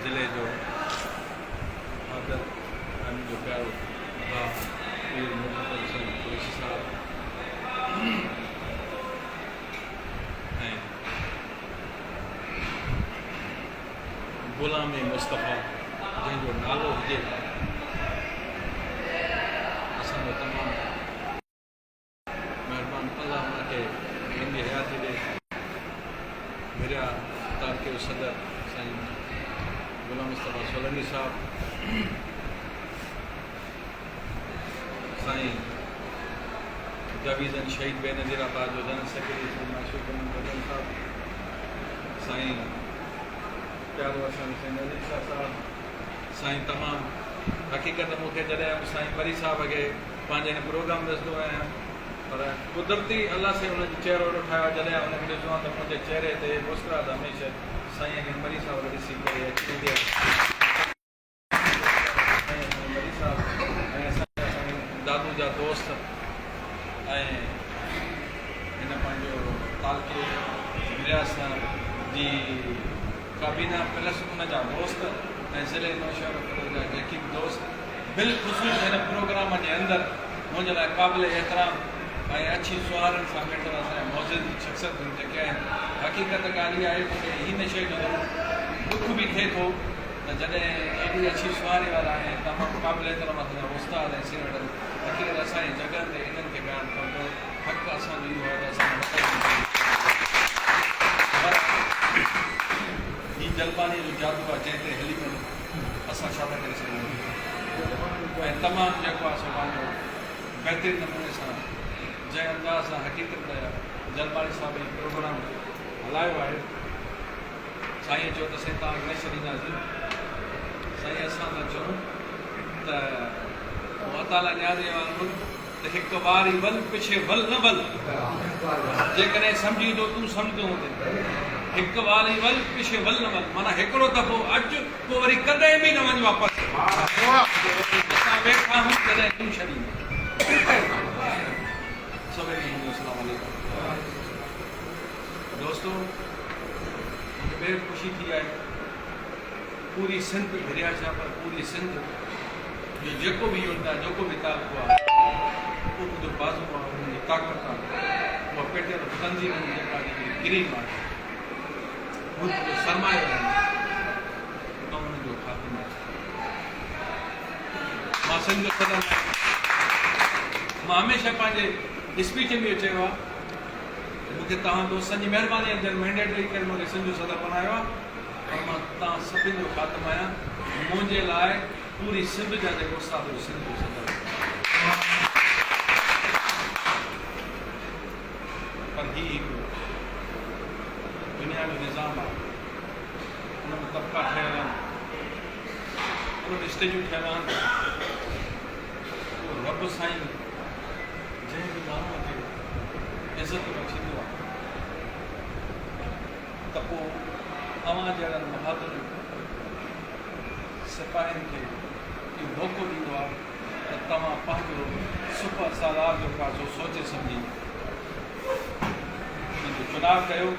ضلعي جو بهادر ۽ منهنجو پيارو ڀاء پير مظفر حسين قريشي صاحب ۽ غلام مصطفيٰ جنهن جو نالو هجي اسان جو تمام مهربان الله ان کي لمبي حياتي ڏي. ڀريا تعلقي جو صدر سائين غلام مصطفيٰ سولنگي صاحب، سائين ڊويزن شهيد بينظير آباد جو جنرل سيڪريٽري سائين معشوق احمد بٽن صاحب، سائين پيارو اسان جو سائين نذير شاهه صاحب، سائين تمام حقيقت مون کي جڏهن به سائين مري صاحب کي پنهنجي هن پروگرام ۾ ڏسندو آهيان پر قدرتي الله سائين ان جو چهرو اهڙو ٺاهيو آهي جڏهن آئون ان کي ڏسندو آهيان ته منهنجي چهري تي مسڪراهٽ هميشه سائين کي مري صاحب کي ڏسي ڪري اچي ويندي آهي. سائين اسان جي مري صاحب ۽ اسان جا سائين دادو جا دوست ۽ هن پنهنجو تعلقي ورياسه جي ڪابينا پلس ان جا دوست ۽ ضلعي نوشهروفيروز جا جيڪي به دوست بالخصوص هن پروگرام جي اندر منهنجي لاء قابل احترام ۽ اڇي سهارن سان ويٺل اسان جا معزز شخصيتون جيڪي آهن حقيقت ڳالهه اها آهي مون کي هن شيء جو ضرور ڏک به ٿئي ٿو ته جڏهن ايڏي اڇي سهاري وارا ۽ تمام قابل احترام اسان جا استاد ۽ سينيٽر حقيقت اسان جي جڳهن تي انهن کي بيان ڪن پيو حق اسان جو اهو آهي ته اسان جي وطن جي پر هي جلبانيء جو جادو آهي جنهن تي هلي وڃ اسان ڇا ٿا ڪري سگهون ۽ تمام جيڪو آهي سو پنهنجو بهترين نموني سان جنهن انداز سان حقيقت جلباڻي صاحب هي پروگرام هلايو آهي سائينء چيو ته سائين توهان کي نه ڇڏينداسين سائين اسان ٿا چئون ته الله تعاليٰ نيازيء وانگر ته هڪ واري ول پڇي ول نه ول جيڪڏهن سمجهين ٿو تون سمجهندو هوندين هڪ واري ول پڇي ول نه ول معنيٰ هڪڙو دفعو اچ پوء وري ڪڏهن به نه وڃ واپس اسان ويٺا آهيون جڏهن تون ڇڏيندين سڀني کي منهنجو السلام عليڪم دوستو مون کي بيحد خوشي ٿي آهي پوري سنڌ ڀريا ڇا پر پوري سنڌ جو جيڪو به يونٽ آهي جيڪو به تعلقو آهي اهو منهنجو بازو آهي اهو منهنجي طاقت آهي اها پيٽيل تنظيم جي جيڪا هڪڙي ڪريم آهي اهو منهنجو سرمايو آهي مان انهن جو خادم آهيان مان سنڌ جو صدر آهيان مان هميشه پنهنجي اسپيچ ۾ اهو چيو آهي مون کي توهان دوستن جي مهرباني آهي جن مينڊيٽ ڏئي ڪري مون کي سنڌ جو صدر بڻايو آهي پر مان توهان سڀن جو خادم آهيان منهنجي لاء پوري سنڌ جا جيڪو استاد اهو سنڌ جو صدر آهي پر هي هڪ دنيا جو نظام آهي ان ۾ طبقا ٺهيل آهن ان ۾ اسٽيجون ٺهيل آهن اهو رب سائين جنهن به ماڻهوء کي عزت بخشيندو آهي ته پوء اوهان جهڙن بهادر سپاهين کي اهو موقعو ڏيندو آهي ته توهان پنهنجو سپهه سالار جو پاسو سوچي سمجهي ان جو چناء ڪيو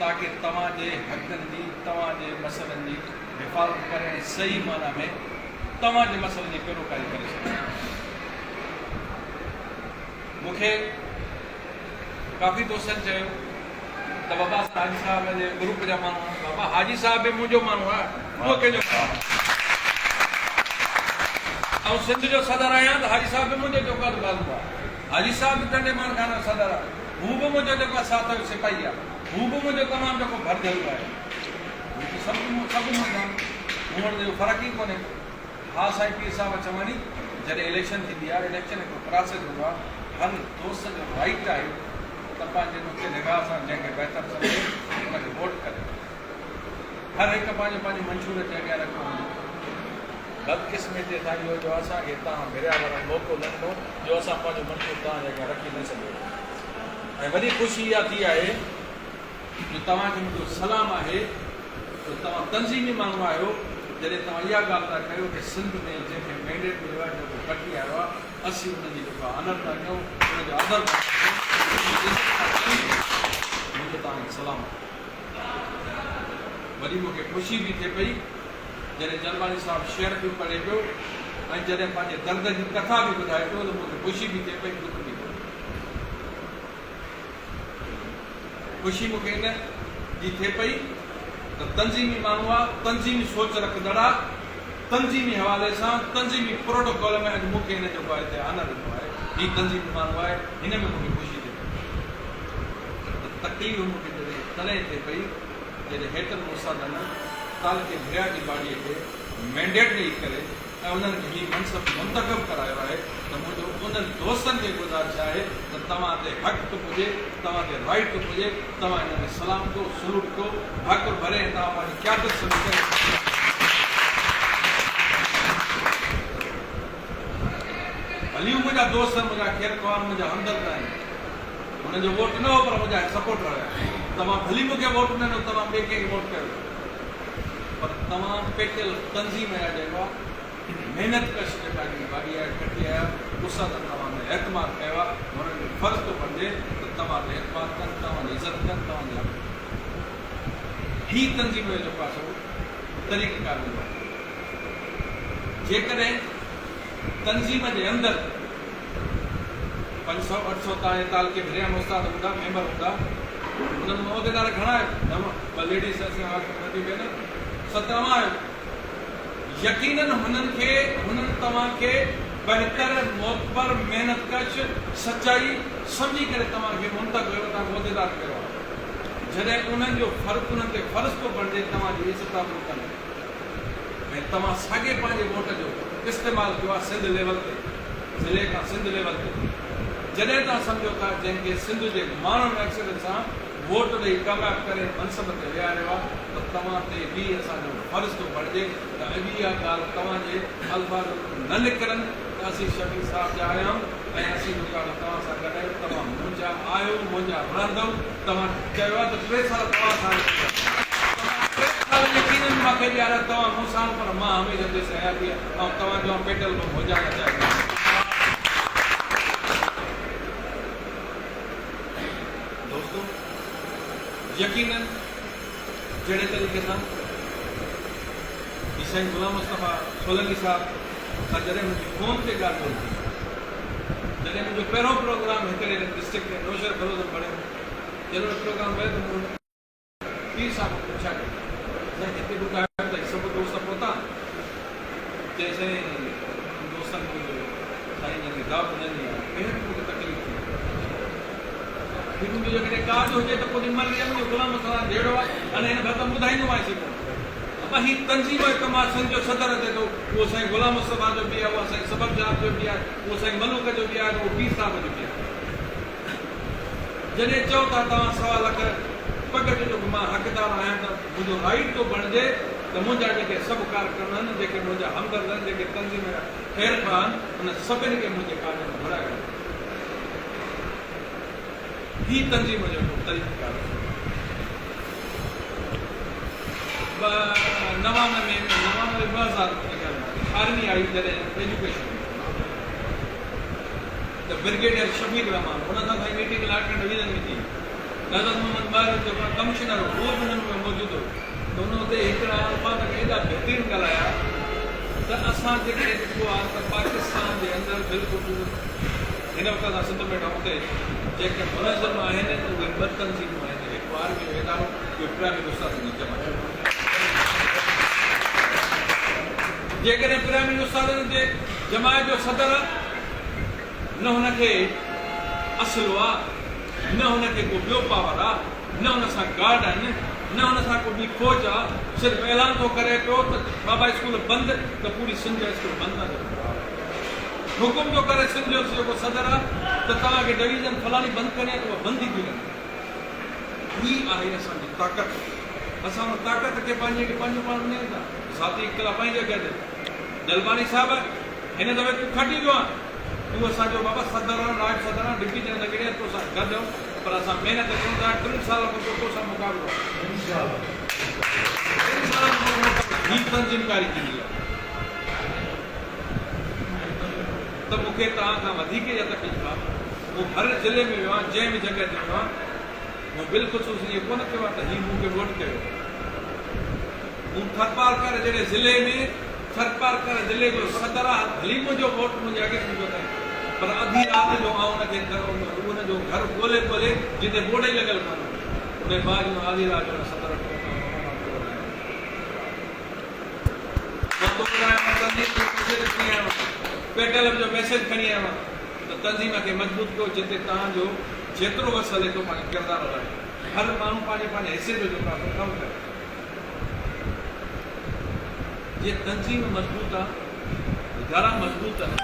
تاڪه توهان جي حقن جي، توهان جي مسئلن جي حفاظت ڪري ۽ صحيح معنيٰ ۾ توهان جي مسئلن جي پيروڪاري ڪري سگهي. مون کي ڪافي دوستن چيو ته بابا اسان حاجي صاحب جي گروپ جا ماڻهو آهيون. بابا حاجي صاحب به منهنجو ماڻهو آهي، اهو ڪنهن جو ماڻهو آهي؟ آئون سنڌ جو صدر آهيان ته حاجي صاحب به منهنجو جيڪو آهي بازو آهي. حاجي صاحب به ٽنڊي مان خان جو صدر آهي، هو به منهنجو جيڪو آهي ساٿ جو سپاهي آهي، هو به منهنجو تمام جيڪو ڀرجهلو آهي. هو ته سڀ سڀ منهنجا آهن، مون وٽ ته اهو فرق ئي ڪونهي ڪو. ها سائين پير صاحب چواڻي جڏهن اليڪشن ٿيندي آهي، اليڪشن هڪڙو پراسيس هوندو آهي، هر دوست جو رائيٽ آهي ته پنهنجي نقطي نگاهه سان جنهن کي بهتر سمجهي ان کي ووٽ ڪري. هر هڪ پنهنجو پنهنجو منشور اچي اڳيان رکيو هوندو. بدقسمتيء سان اهو جو اسان کي توهان ڀريا وارن موقعو نه ڏنو جو اسان پنهنجو منشور توهان جي اڳيان رکي نه سگهياسين ۽ وڏي خوشي اها ٿي آهي جو توهان کي منهنجو سلام آهي جو توهان تنظيمي ماڻهو آهيو جڏهن توهان اها ڳالهه ٿا ڪيو ته سنڌ ۾ جنهن کي مينڊيٽ مليو آهي جيڪو کٽي آيو آهي اسين ان جي جيڪو آنر ٿا ڪيون ان جو آدر ٿا ڪيون ان جي عزت ٿا ڪيون منهنجو توهان کي سلام آهي وڏي مون کي خوشي به ٿئي پئي. جڏهن جلباڻي صاحب شعر به پڙهي پيو ۽ جڏهن پنهنجي درد جي ڪٿا به ٻڌائي پيو ته مون کي خوشي به ٿئي پئي ڏک به ٿئي پيو. خوشي مون کي ان جي ٿئي پئي ته تنظيمي ماڻهو آ، تنظيمي سوچ رکندڙ آ، تنظيمي حوالي سان تنظيمي پروٽوڪول ۾ اڄ مون کي هن جيڪو آهي هتي آنر ڏنو آهي، هي تنظيمي ماڻهو آهي، هن ۾ مون کي خوشي ٿئي پئي ته تڪليف مون کي جڏهن تڏهن ٿئي پئي جڏهن هيترن استادن تعلقي ڀريا جي باڊيء کي مينڊيٽ ڏئي ڪري ۽ انهن کي هي منصب منتخب ڪرايو آهي ته منهنجو انهن دوستن کي گذارش آهي ته توهان تي حق ٿو پڄي، توهان تي رائيٽ ٿو پڄي، توهان انهن کي سلام ڪيو، سلوٽ ڪيو، ڀاڪر ڀري ۽ توهان پنهنجي قيادت سمجهي ڪري ڀلي هو منهنجا دوست آهن، منهنجا خير خواهه آهن، منهنجا همدرد آهن، هنن جو ووٽ نه هو پر منهنجا سپورٽر هيا. توهان ڀلي مون کي ووٽ نه ڏنو، توهان ٻئي ڪنهن کي ووٽ ڪيو پر توهان پيٽيل تنظيم جا جيڪا محنت ڪش جيڪا هڪڙي باڊي آهي کٽي آيا استادن توهان تي اعتماد ڪيو آهي هنن جو فرض ٿو بڻجي ته توهان تي اعتماد ڪن توهان جي عزت ڪن توهان جي حق هي تنظيم جو جيڪو آهي سو طريقه ڪار هوندو آهي جيڪڏهن تنظيم جي اندر 500 800 تائين تعلقي ڀريا ۾ استاد هوندا ميمبر هوندا انهن ۾ عهديدار گهڻا آهيو نو ٻه ليڊيز اسان وٽ ويل ست اوهان آهيو يقينن هنن کي هنن توهان کي بهتر معتبر محنت ڪش سچائي سمجهي ڪري توهان کي منتخب ڪيو توهان کي عهديدار ڪيو آهي جڏهن انهن جو فرض انهن تي فرض ٿو بڻجي توهان جي عزت آبرو ڪن ۽ توهان ساڳي پنهنجي ووٽ جو استعمال ڪيو آهي سنڌ ليول تي ضلعي کان سنڌ ليول تي جڏهن توهان سمجهو ٿا جنهن کي سنڌ جي ماڻهن اڪثريت سان ووٽ ڏئي ڪامياب ڪري منصب تي ويهاريو آهي ته توهان تي به اسان جو فرض ٿو بڻجي ته اڄ اها ڳالهه توهان جي الفاظ نه نڪرن ته اسين شفيع صاحب جا آهيون ۽ اسين جيڪو آهي توهان سان گڏ آهيون توهان منهنجا آهيو منهنجا رهندؤ توهان چيو آهي ته ٽي سال توهان سان آهيون توهان ٽي سال يقينن مان کي ڏياريا توهان مون سان پر مان هميشه جيسين حياتي آهي آئون توهان جو آهيان پيٽل بم هجان يا چاهي نه هجان. دوستو يقينن جهڙي طريقي سان هي سائين غلام مصطفيٰ سولنگي صاحب سان جڏهن منهنجي فون تي ڳالهه ٻولهه ٿي، جڏهن منهنجو پهريون پروگرام هڪڙي ڊسٽرڪٽ ۾ نوشهرفيروز ۾ بڻيو، جڏهن اهو پروگرام ويو ته مون پير صاحب کان پڇا ڪئي، سائين هتي ٻڌايو ته هي سڀ دوست پهتا؟ چيائين سائين انهن دوستن منهنجو سائين جن کي دعوت نه ڏني آهي، بيحد مون کي تڪليف ٿي. هي منهنجو جيڪڏهن ڪارج هجي ته پوء مرضي آهي، منهنجو غلام مصطفيٰ سان جهيڙو آهي، هاڻي هن ڀت ٻڌائيندومانس ئي ڪونه. ابا هي تنظيم جو ڪم آهي، سنڌ جو صدر اچي ٿو، اهو سائين غلام مصطفيٰ جو به آهي، اهو سائين سبب صاحب جو به آهي، اهو سائين ملوڪ جو به آهي ته اهو پير صاحب جو به آهي. جڏهن چئو ٿا توهان سوا لک پڳ جو جيڪو مان حقدار آهيان ته منهنجو رائيٽ ٿو بڻجي ته منهنجا جيڪي سڀ ڪارڪن آهن، جيڪي منهنجا همدرد آهن، جيڪي تنظيم جا خير خواهه آهن، انهن سڀني کي منهنجي ڪارج ۾ گهرايو وڃي. هي تنظيم جو هڪڙو طريقه ڪار اصول آهي. ٻه نوانوي نوانوي 2000 ۾ جي ڳالهه آهي آرمي آئي جڏهن ايجوڪيشن ۾ ته برگيڊيئر شفيق الرحمان ان سان سائين ميٽنگ لاڙڪاڻي ڊويزن ۾ ٿي. نظر محمد مهر جيڪو ڪمشنر هو اهو به انهن ۾ موجود هو ته ان اتي هڪڙا الفاظ ايڏا بهترين ڳالهايا ته اسان جيڪڏهن ڏٺو آهي ته پاڪستان جي اندر بالخصوص هن وقت اسان سنڌ ۾ ويٺا آهيون اتي جيڪي منظم آهن اهي ٻه تنظيمون آهن هڪ آرمي جو ادارو ٻيو پرائمري استادن جي جماعت. جيڪڏهن پرائمري استادن جي جماعت جو صدر نه هن کي اسلحو آ نه هن کي ڪو ٻيو پاور آ نه هن سان گارڊ آهن نه هن سان ڪو ٻي فوج آ صرف اعلان ٿو ڪري پيو ته بابا اسڪول بند ته پوري سنڌ جا اسڪول بند ٿا ٿين. حڪم ٿو ڪري سنڌ جو جيڪو صدر آ ته توهان کي ڊويزن فلاڻي بند ڪرڻي آ ته اها بند ئي ٿي وڃي. هي آهي اسان جي طاقت. اسان ان طاقت کي پنهنجي کي پنهنجو پاڻ وڃايون ٿا. ذاتي اختلاف پنهنجي جڳهه تي. جلباڻي صاحب هن دفعي تون کٽي ويو آن. تون اسان جو بابا صدر آن، نائب صدر آن، ڊپٽي جنرل سيڪريٽري آن، توسان گڏ آهيون پر اسان محنت ڪريون ٿا. ٽن سالن کان پوء توسان مقابلو آهي. ٽن سالن کان پوء مقابلو. هي تنظيم ڪاري ٿيندي آهي. ته مون کي توهان کان وڌيڪ اها تڪليف آهي. مون هر ضلعي ۾ ويو آهيان، جنهن به جڳهه تي ويو آهيان، مون بالخصوص ائين ڪونه ڪيو آهي ته هي مون کي ووٽ ڪيو. مون ٿرپارڪر جهڙي ضلعي ۾ ٿرپارڪر ضلعي جو صدر آ ڀلي منهنجو ووٽ منهنجي اڳين منهنجو ناهي پر اڌي رات جو آئون ان کي ان جو گهر ڳولي ڳولي جتي بورڊ ئي لڳل ڪونه هو ان بعد ۾ آڌي رات جو ان صدر وٽ پهتو آهيان مان ٿو ٻڌايان مان ٿو ٻڌايان مان تنظيم جو ميسيج کڻي آيو آهيان پيٽيلم جو ميسيج کڻي آيو آهيان ته تنظيم کي مضبوط ڪيو جتي توهان جو جيترو وس هلي ٿو پنهنجو ڪردار ادا ڪيو هر ماڻهو پنهنجي پنهنجي حصي جو جيڪو آهي سو ڪم ڪري. جي تنظيم مضبوط آ، ادارا مضبوط آهن،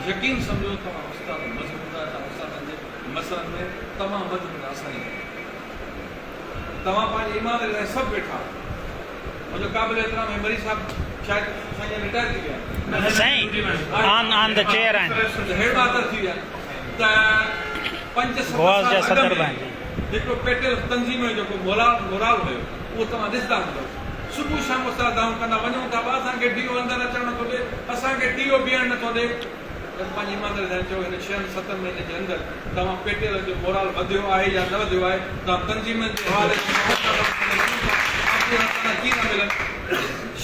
يقين سمجهو توهان استاد مضبوط آهيو، توهان استادن جي مسئلن ۾ تمام وڌ ۾ آساني ٿيندي. توهان پنهنجي ايمانداري سان سڀ ويٺا آهيو. منهنجو قابل احترام هي مري صاحب شايد سائين جن رٽائر ٿي ويا آهن. سائين آن آن the chair آهن. هيڊ ماستر ٿي ويا آهن ته پنج ست گواز جا سال اڳ صدر ۾ به آهن. هڪڙو پيٽيل تنظيم جو جيڪو مورال مورال هيو اهو توهان ڏسندا هوندؤ. صبح شام استاد دانهون ڪندا وڃون ٿا ڀا اسان کي ڊي او اندر اچڻ نٿو ڏي، اسان کي ٽي او بيهڻ نٿو ڏي. پر پنهنجي ايمانداري سان چئو هن ڇهن ستن مهينن جي اندر توهان پيٽيل جو مورال وڌيو آهي يا نه وڌيو آهي؟ توهان تنظيمن جي حوالي سان توهان ٿا وڃون ٿا آفيسرن سان ڪيئن ٿا ملن؟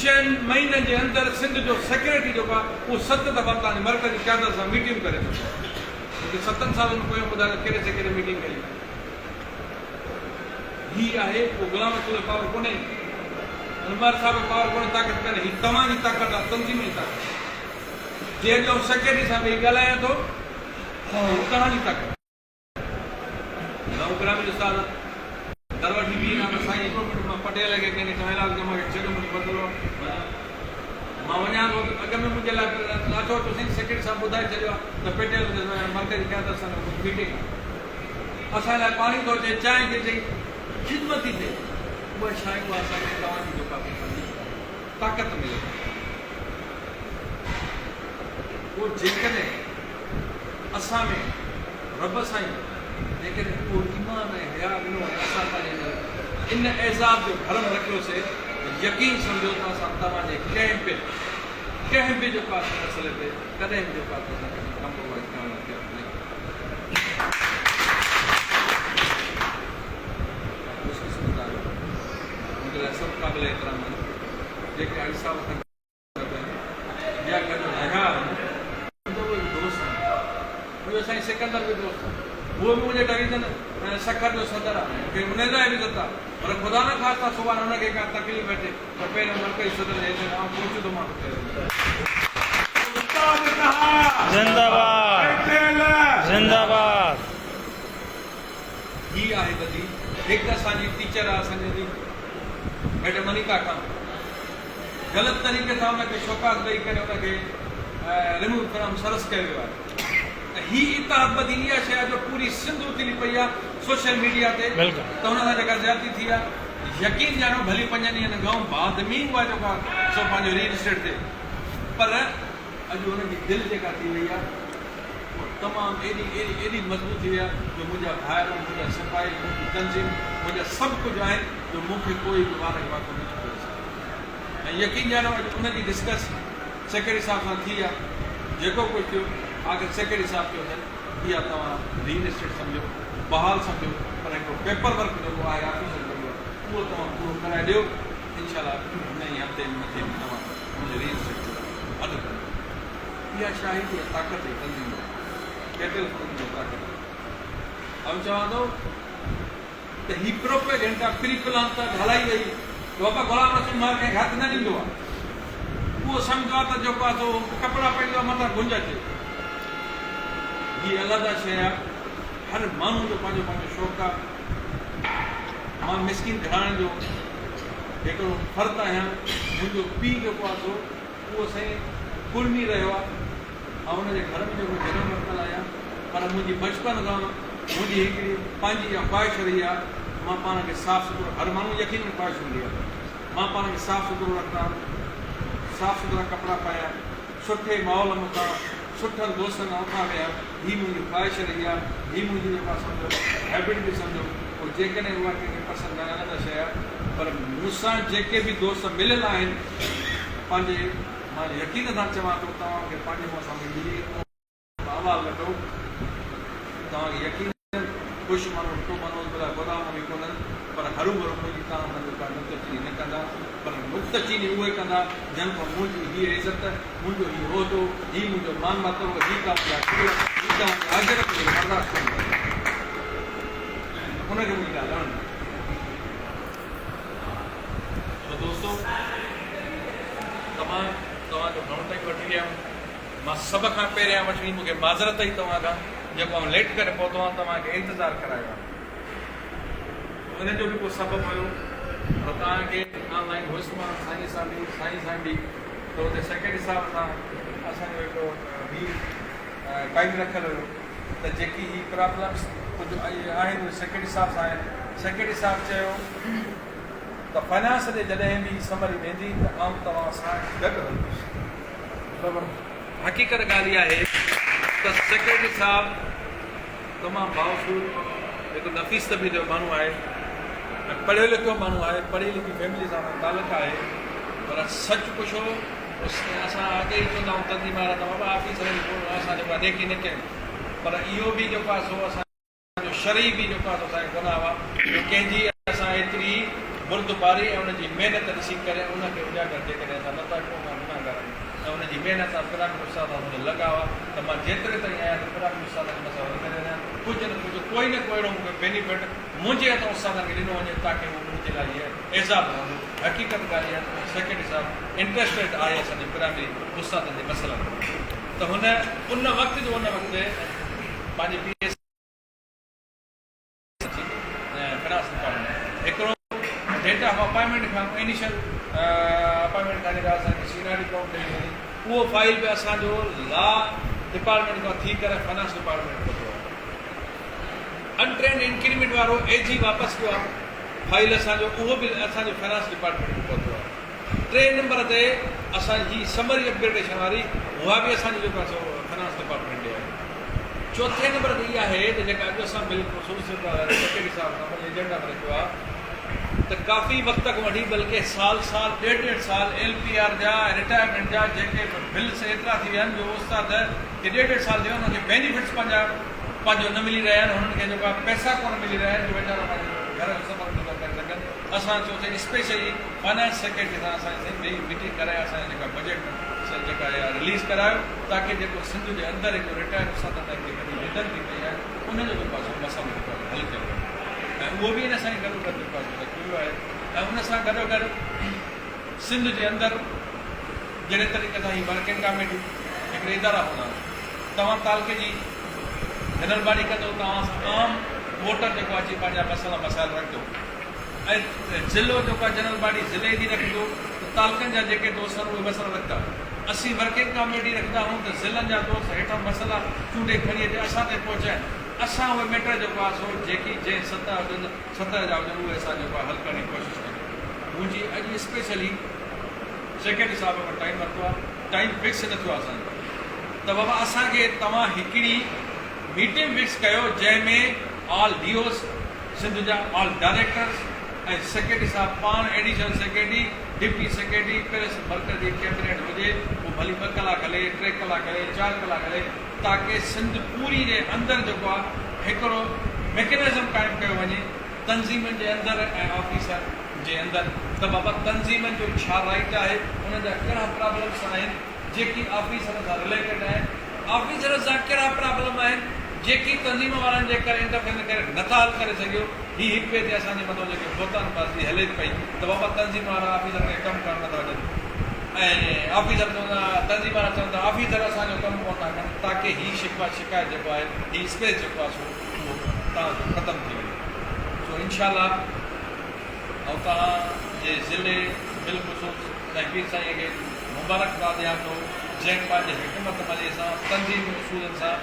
ڇهن مهينن جي اندر سنڌ جو سيڪريٽري جيڪو آهي اهو ست دفعا توهان جي مرڪزي قيادت سان ميٽنگون ڪري چڪو آهي. مون کي ستن سالن ۾ ڪوئي ٻڌايو ته ڪهڙي سيڪريٽري ميٽنگ ڪئي. هي آهي اهو غلام رسول جو پاور ڪونهي، انوار صاحب جو پاور ڪونهي، طاقت ڪونهي، هي توهان جي طاقت آهي، تنظيم جي طاقت آهي. جي اڄ آئون سيڪريٽري سان ويهي ڳالهايان ٿو ته هو توهان جي طاقت آهي. آئون پرائمري استاد آهيان، در وٺي بيهي رهان ته سائين هڪڙو منٽ مان پٽيل کي ڪنهن کي چوان الاز مان کي ڇڏيو منهنجو مسئلو آهي وڃان. مان وڃان ٿو ته اڳ ۾ منهنجي لاء اچو اچو سائين سيڪريٽري صاحب ٻڌائي ڇڏيو آهي ته پٽيل مرڪزي قيادت سان ميٽنگ آهي. اسان لاء پاڻي ٿو اچي، چانهه ٿي اچي، خدمت ٿي ٿئي. اها ڇا آهي؟ اها اسان کي توهان جي جيڪا به طاقت ملي ٿي. پوء جيڪڏهن اسان ۾ رب سائين جيڪڏهن اهو ايمان ۽ حياء ڏنو ۽ اسان پنهنجي اندر ان اعزاز جو ڀرم رکيوسي ته يقين سمجهو ته اسان توهان جي ڪنهن به ڪنهن به جيڪو آهي سو مسئلي تي ڪڏهن به جيڪو آهي سو اسان ڪڏهن ڪمپرومائيز ڪرڻ لاء تيار نه آهيون. خوش قسمت آهيو. منهنجي لاء سڀ قابل احترام آهن. جيڪي حاجي صاحب سان گڏ آهن يا گڏ رهيا آهن. منهنجا اهي به دوست آهن. منهنجو سائين سڪندر به دوست آهي. هو به منهنجي ڊويزن سکر جو صدر آهي. مون کي ان لاء به عزت آهي. پر خدا نخواسته سڀاڻي هن کي ڪا تڪليف اچي ته پهريون مرڪزي صدر جي حيثيت ۾ آئون پهچندومانس اتي. زنده باد زنده باد. هي آهي ٻڌي هڪ اسان جي ٽيچر آ اسان جي ميڊم انيتا خان غلط طريقي سان ان کي شوڪاز ڏئي ڪري ان کي ريموو فرام سرس ڪيو ويو آهي ته هي اتحاد ٻڌي اها شيء آهي جو پوري سنڌ اٿلي پئي آ سوشل ميڊيا تي ته ان سان جيڪا زيادتي ٿي آ يقين ڄاڻو ڀلي پنجن ڏينهن گئون بعد ۾ اها جيڪا سو پنهنجو ري انسٽيٽ ٿئي پر اڄ هن جي دل جيڪا ٿي وئي آهي اها تمام ايڏي ايڏي ايڏي مضبوط ٿي وئي آهي جو منهنجا ڀائر، منهنجا سپاهي، منهنجي تنظيم، منهنجا سڀ ڪجهه آهن جو مون کي ڪوئي به وارڪ واڪو نه ٿو ڪري سگهي ۽ يقين ڄاڻو اڄ ان جي ڊسڪس سيڪريٽري صاحب سان ٿي آهي جيڪو ڪجهه ٿيو آخر سيڪريٽري صاحب چيو ته اها توهان ري انسٽيٽ سمجهو بحال سمجهو پر هڪڙو پيپر ورڪ جيڪو آهي آفيشل جيڪو آهي اهو توهان پورو ڪرائي ڏيو انشاء الله هن ئي هفتي ۾ مٿي ۾ توهان ان جو ري انسٽيٽ جو اڌ ڪندو. اها شاهي اها طاقت هئي تنظيم جي. ڪيٽل تنظيم جي طاقت هئي. آئون چوان ٿو ته هي پروپيگنڊا پري پلان تحت هلائي وئي ته بابا غلام رسول مهر ڪنهن کي هٿ نه ڏيندو آهي. اهو سمجهندو آهي ته جيڪو آهي سو ڪپڙا پائيندو آهي متان گهنج اچي. هي علحده شيء آهي. هر ماڻهو جو پنهنجو پنهنجو شوق آهي. مان مسڪين گهراڻي جو هڪڙو فرد آهيان. منهنجو پيء جيڪو آهي سو اهو سائين ڪڙمي رهيو آهي. آئون ان جي گهر ۾ جيڪو جنم ورتل آهيان. پر منهنجي بچپن کان منهنجي هڪڙي پنهنجي اها خواهش رهي آهي ته مان پاڻ کي صاف سٿرو هر ماڻهو جي يقينن خواهش هوندي آهي. مان پاڻ کي صاف سٿرو رکان، صاف سٿرا ڪپڙا پايان، سٺي ماحول ۾ اٿان، سٺن دوستن سان اٿان ويهان، هي منهنجي خواهش رهي آهي، هي منهنجي جيڪو آهي سمجهو هيبٽ به سمجهو، پوء جيڪڏهن اها ڪنهن کي پسند ناهي الڳ شيء آهي، پر مون سان جيڪي به دوست مليل آهن پنهنجي مان يقين سان چوان ٿو توهان کي پنهنجي منهن سان ملي احوال لٽو توهان کي يقينن خوش مانو ٽو مانو بلا گودام ۾ ڪونهن. پر هروڀرو منهنجي توهان سان جيڪا نڪته چيني نه ڪندا پر نڪته چيني اهي ڪندا جن کان منهنجي هيء عزت، منهنجو هي عهدو، هي منهنجو مان مرتبو، هي توهان جا گل، هي توهان جا اجر منهنجي برداشت ڪونه ڪندا. ان کي منهنجي ڳالهه نه وڻندي. سو دوستو تمام توهان جو گهڻو ٽائيم وٺي ويا آهيون. مان سڀ کان پهريان وٺڻي مون کي معذرت اٿئي توهان کان جيڪو آئون ليٽ ڪري پهتو آهيان توهان کي انتظار ڪرايو آهي. ان جو به ڪو سبب هيو پر توهان کي آن لائين هيس مان سائين سان به سائين سان به ته اتي سيڪريٽري صاحب سان اسان جو هڪڙو هي ٽائيم رکيل هيو ته جيڪي هي پرابلمس ڪجهه آهن اهي سيڪريٽري صاحب سان آهن سيڪريٽري صاحب چيو ته فنانس ڏي جڏهن به سمري ويندي ته آئون توهان سان گڏ هلندس. حقيقت ڳالهه اها آهي ته سيڪريٽري صاحب تمام بااصول هڪ نفيس طبيعت جو ماڻهو آهي ۽ پڙهيو لکيو ماڻهو آهي پڙهي لکي فيملي سان هن جو تعلق آهي پر سچ پڇو اسان اڳي ئي چوندا آهيون تنظيم وارا ته بابا آفيسرن جي اسان جيڪو آهي نيڪي نه ڪيون پر اهو به جيڪو آهي سو اسان جو شرعي به جيڪو آهي سو اسان کي گناهه آهي جو ڪنهن جي اسان ايتري بردباري ۽ ان جي محنت ڏسي ڪري ان کي اجاگر جيڪڏهن اسان نه ٿا ڪيون اسان گناهگار آهيون ۽ ان جي محنت سان پرامي استاد سان منهنجو لڳاء آهي ته مان جيتري تائين آهيان ته پرامي استادن جي مسئلا حل ڪري وڃان ڪجهه نه ڪجهه ڪوئي نه ڪو اهڙو مون کي بينيفٽ منهنجي هٿان استادن کي ڏنو وڃي تاڪه اهو منهنجي لاء هيء اعزاز رهندو حقيقت ڳالهه اها آهي ته سيڪريٽري صاحب انٽريسٽيڊ آهي اسان جي پرائمري استادن جي مسئلن ۾ ته هن ان وقت جو ان وقت پنهنجي پي ايس اچي فنانس ڊپارٽمينٽ هڪڙو ڊيٽ آف اپائنٽمينٽ کان انيشل اپائنٽمينٽ کان جيڪا اسان کي سين آر ڊي فارم ڏئي وڃي اهو فائل به اسان جو لا ڊپارٽمينٽ کان ٿي ڪري فنانس ڊپارٽمينٽ پهتو آهي انٽرينڊ انڪريمينٽ وارو اي جي واپس ڪيو آهي فائل اسان جو اهو به اسان جو فنانس ڊپارٽمينٽ ۾ پهتو آهي ٽئين نمبر تي اسان جي سمري اپگريڊيشن واري اها به اسان جي جيڪو آهي سو فنانس ڊپارٽمينٽ ڏي آهي چوٿين نمبر تي اها آهي ته جيڪا اڄ اسان بل خصوص سيڪريٽري صاحب سان پنهنجي ايجنڊا ۾ رکيو آهي ته ڪافي وقت کان وٺي بلڪه سال سال ڏيڍ ڏيڍ سال ايل پي آر جا ۽ رٽائرمينٽ جا جيڪي بلس ايترا ٿي ويا آهن جو استاد کي ڏيڍ ڏيڍ سال ٿي ويا انهن کي بينيفٽس پنهنجا پنهنجو نه ملي رهيا آهن هنن کي جيڪو آهي پئسا ڪونه ملي رهيا آهن جو ويچارا پنهنجو گهر جو سفر گذر ڪري سگهن اسان چيوسين اسپيشلي فنانس سيڪريٽري سان اسان جي سائين ميٽنگ ڪرائي اسان جا جيڪا بجيٽ جيڪا اها رليز ڪرايو تاڪه جيڪو سنڌ جي اندر هڪ رٽائرڊ استادن لاء جيڪا ويڌن ٿي پئي آهي ان جو جيڪو آهي سو مسئلو جيڪو آهي حل ڪيو وڃي ۽ اهو به ان سان ئي گڏو گڏ جيڪو آهي سو رکيو ويو آهي ۽ ان سان گڏو گڏ سنڌ جي اندر جهڙي طريقي سان هي ورڪنگ ڪاميٽيون هڪڙي ادارا هوندا آهن توهان تعلقي جي جنرل باڊي ڪندو توهان سان عام ووٽر جيڪو اچي پنهنجا مسئلا مسائل رکندو ۽ ضلعو جيڪو آهي جنرل باڊي ضلعي جي رکندو ته تعلقن جا جيڪي دوست آهن اهي مسئلا رکندا. اسين ورڪنگ ڪاميٽي رکندا آهيون ته ضلعن جا دوست هيٺان مسئلا چونڊي کڻي اچي اسان تائين پهچائين. اسان اهي ميٽر جيڪو آهي سو جيڪي جنهن سطح هجن سطح جا هجن اهي اسان جيڪو آهي حل ڪرڻ جي ڪوشش ڪندا آهيون. منهنجي اڄ اسپيشلي سيڪريٽري صاحب کان ٽائيم ورتو آهي ٽائيم فڪس نه ٿيو آهي اسان جو ته بابا اسان کي توهان هڪڙي ميٽنگ فڪس ڪيو جنهن ۾ آل ڊي اوز سنڌ جا آل ڊائريڪٽرز ۽ سيڪريٽري صاحب پاڻ additional secretary, deputy secretary, plus مرڪزي ڪيبنيٽ هجي، پوء ڀلي ٻه ڪلاڪ هلي، ٽي ڪلاڪ هلي، چار ڪلاڪ هلي، تاڪه سنڌ پوري جي اندر جيڪو آ هڪڙو ميڪنزم قائم ڪيو وڃي تنظيمن جي اندر ۽ آفيسر جي اندر ته بابا تنظيمن جو ڇا رائيٽ آهي، انهن جا ڪهڙا پرابلمس آهن، جيڪي آفيسرن سان رليٽيڊ آهن، آفيسرن سان ڪهڙا پرابلم آهن، جيڪي تنظيم وارن جي ڪري انٽرفيئرنس ڪري نٿا حل ڪري سگهيو، هي هڪ ٻئي تي اسان جي مٿان جيڪي بهتان بازي هلي پئي ته بابا تنظيم وارا آفيسرن کي ڪم ڪرڻ نٿا ڏين ۽ آفيسر چون ٿا تنظيم وارا چون ٿا آفيسر اسان جو ڪم ڪونه ٿا ڪن تاڪه هي شڪوه شڪايت جيڪو آهي هي اسپيس جيڪو آهي سو اهو تان جو ختم ٿي وڃي سو انشاء الله آئون توهان جي ضلعي بالخصوص سائين پير سائين کي مبارڪباد ڏيان ٿو جنهن پنهنجي حڪمت عملي سان تنظيمي اصولن سان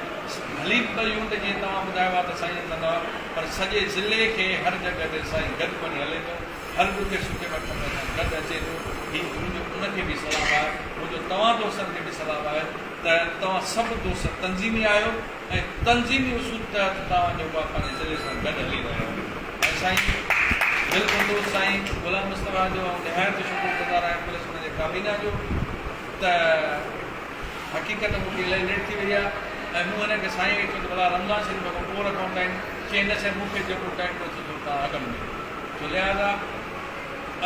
ڀلي ٻه يونٽ جيئن توهان ٻڌايو آهي ته سائين جن ڪندا هئا پر سڄي ضلعي کي هر جڳهه تي سائين گڏ بڻي هلي ٿو هر ڏکي سکي وقت ۾ اسان گڏ اچي ٿو هي منهنجو ان کي به سلام آهي منهنجو توهان دوستن کي به سلام آهي ته توهان سڀ دوست تنظيمي آهيو ۽ تنظيمي اصول تحت توهان جيڪو آهي پنهنجي ضلعي سان گڏ هلي رهيا آهيو ۽ سائين بالخصوص سائين غلام مصطفيٰ جو آئون نهايت شڪر گذار آهيان پلس ان جي ڪابينا جو ته حقيقت مون کي الائي ليٽ ٿي وئي آهي ۽ مون هن کي سائين کي چيو ته ڀلا رمضان شريف کان پوء رکون ٽائيم چيائين نه سائين مون کي جيڪو ٽائيم ڏيو ٿو سو توهان اڳ ۾ ڏيو. سو لهٰذا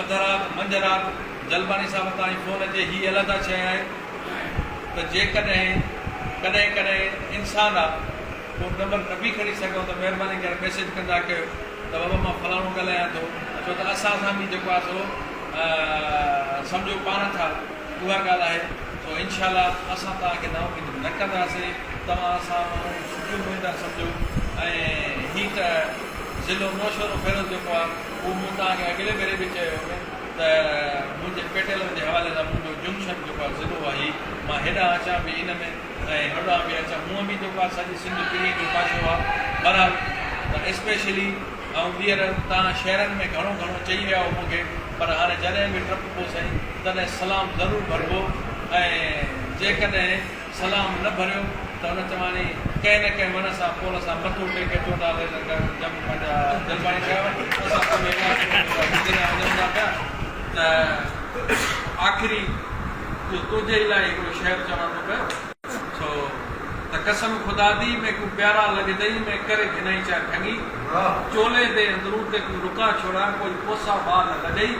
اڌ رات منجهه رات جلباڻي صاحب تان ئي فون اچي هي علحده شيء آهي ته جيڪڏهن ڪڏهن ڪڏهن انسان آ پوء نمبر نه به کڻي سگهو ته مهرباني ڪري ميسيج ڪندا ڪيو ته بابا مان فلاڻو ڳالهايان ٿو ڇو ته اسان سان به جيڪو آهي سو سمجهو پاڻ ٿا اها ڳالهه آهي سو انشاء الله اسان توهان کي نااميد نه ڪنداسين توهان اسان ماڻهو سٺيون اميدان سمجهو ۽ هي ته ضلعو نوشهروفيروز جيڪو آهي اهو مون توهان کي اڳلي ڀيري به چيو هو ته منهنجي پيٽيلن جي حوالي سان منهنجو جنڪشن جيڪو آهي ضلعو آهي هي مان هيڏانهن اچان به ان ۾ ۽ هوڏانهن به اچان هونء به جيڪو آهي سڄي سنڌ پرينء جو پاڇو آهي بهرحال ته اسپيشلي آئون ٻيهر توهان شهرن ۾ گهڻو گهڻو چئي ويا هو مون کي پر هاڻي جڏهن به ٽپبو سائين تڏهن سلام ضرور ڀربو ۽ جيڪڏهن سلام نه ڀريو ته ان چواڻي ڪنهن نه ڪنهن وڻ سان پول سان مٿو ٽيڪي چوندا جم پنهنجا جلباڻي صاحب اسان پنهنجي علائقي ۾ جيڪو آهي گذريا وڃون ٿا پيا ته آخري اهو تنهنجي ئي لاء هڪڙو شعر چوان ٿو پيو سو ته قسم خدا the ميڪون پيارا لڳدئي مين ڪري گهنئي چا ٺڳي چولي the اندرون تيڪون لڪا ڇوڙا ڪوئي پوسا وا نه لڳئي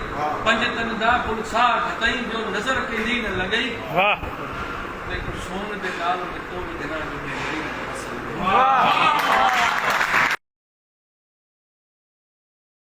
پنج تن دا پل ساهه گهتئي جو نظر ڪيندي نه لڳئي تيڪون سون the نال ۾ تو وگهنا جو مين مري نه وسل.